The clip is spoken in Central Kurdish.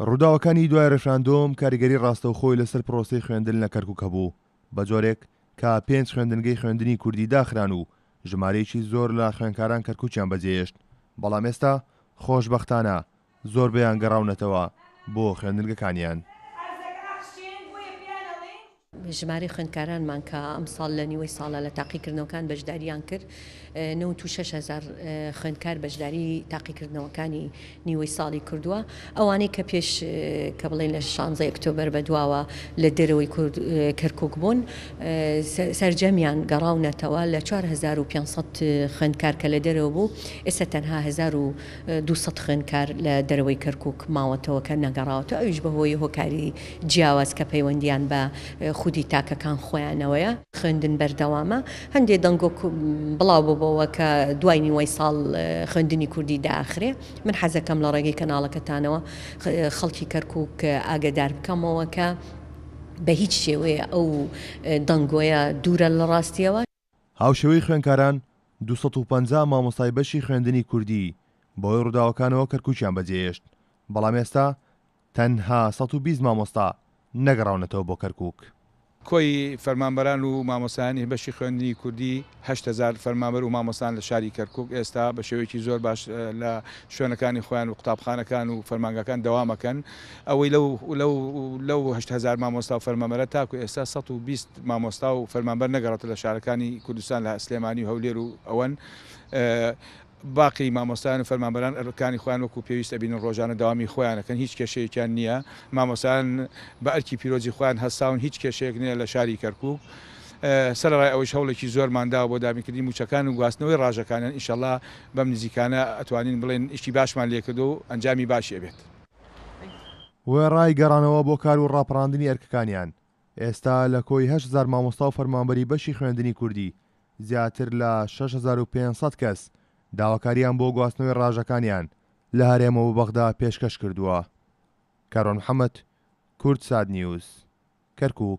ڕووداوەکانی دوای ڕیفراندۆم کاریگەری ڕاستەوخۆی لەسەر پرۆسەی خوێندن لە کەرکوک هەبوو، بەجۆرێک کە پێنج خوێندنگەی خوێندنی کوردی داخران و ژمارەیەکی زۆر لە خوێندکاران کەرکوکیان بەجێهێشت، بەڵام ئێستا خۆشبەختانە زۆربەیان گەڕاونەتەوە بۆ خوێندنگەکانیان. ژمارەی خوێندکارانمان کە ئەمساڵ لە نیوەی ساڵە لە تاقیکردنەوەکان بەشداریان کرد 96 هەزار خوێندکار بەشداری تاقیکردنەوەکانی نیوەی ساڵی کردووە ئەوانەی کە پێش کە بڵێن لە شانزەی ئۆکتۆبەر بەدواوە لە دەرەوەی کورد کەرکک بوون سەرجەمیان گەڕاونەتەوە لە 4500 خوێندکار کە لە دەرەوە بوو ئێستا تەنها 1200 خوێندکار لە دەرەوەی کەرکک ماوەتەوە کە نەگەڕاوەتەوە ئەویش بەهۆی هۆکاری جیاواز کە پەیوەندیان بە خودی تاکەکان خۆیانەوەیە. خوێندن بەردەوامە، هەندێ دەنگۆ بڵاو ببۆوە کە دوای نیوەی ساڵ خوێندنی کوردی داخرێ، من حەزەکەم لە ڕێگەی کەناڵەکەتانەوە خەڵکی کەرکوک ئاگەدار بکەمەوە کە بە هیچ شێوەیە ئەو دەنگۆیە دوورە لە ڕاستیەوە. هاوشێوەی خوێندکاران، 250 مامۆستای بەشی خوێندنی کوردی بەهۆی ڕووداوەکانەوە کەرکوکیان بەجێهێشت، بەڵام ئێستا تەنها 120 مامۆستا نەگەڕاونەتەوە بۆ کەرکوک. کۆی فەرمانبەران و مامۆستایانی بەشی خوێندنی کوردی 8000 فەرمانبەر و مامۆستان لە شاری کەرکوک ئێستا بە شێوەیەکی زۆر باش لە شوێنەکانی خۆیان و قوتابخانەکان و فەرمانگاکان دەوام ئەکەن. ئەوەی لەو لەو لەو 8000 مامۆستا و فەرمانبەرە تاکو ئێستا 120 مامۆستا و فەرمانبەر نەگەڕێتە لە شارەکانی کوردستان لە سلێمانی و هەولێر و ئەوەن. باقی مامۆستایان و فەرمانبەران ئەرکانی خۆیان وەکو پێویست ئەبینن ڕۆژانە دەوامی خۆیان ئەکەن هیچ کێشەیەکیان نییە مامۆستایان بە ئەرکی پیرۆزی خۆیان هەستاون هیچ کێشەیەک نییە لە شاری کەرکوک سەرەڕای ئەوەیش هەوڵێکی زۆرمان داوە بۆ دابینکردنی مووچەکان و گواستنەوەی ڕاژەکانیان ئیشەڵا بەم نزیکانە ئەتوانین بڵێین ئیشی باشمان لێکردووە و ئەنجامی باشی ئەبێت. وێڕای گەڕانەوە بۆ کار و ڕاپەڕاندنی ئەرکەکانیان، ئێستا لە کۆی 8000 مامۆستا و فەرمانبەری بەشی خوێندنی کوردی، زیاتر لە 6500 کەس داواکارییان بۆ گواستنەوەی ڕاژەکانیان لە هەرێمەوە بۆ بەغدا پێشکەش کردووە. کاروان محەمەد، کوردسات نیوز، کەرکوک.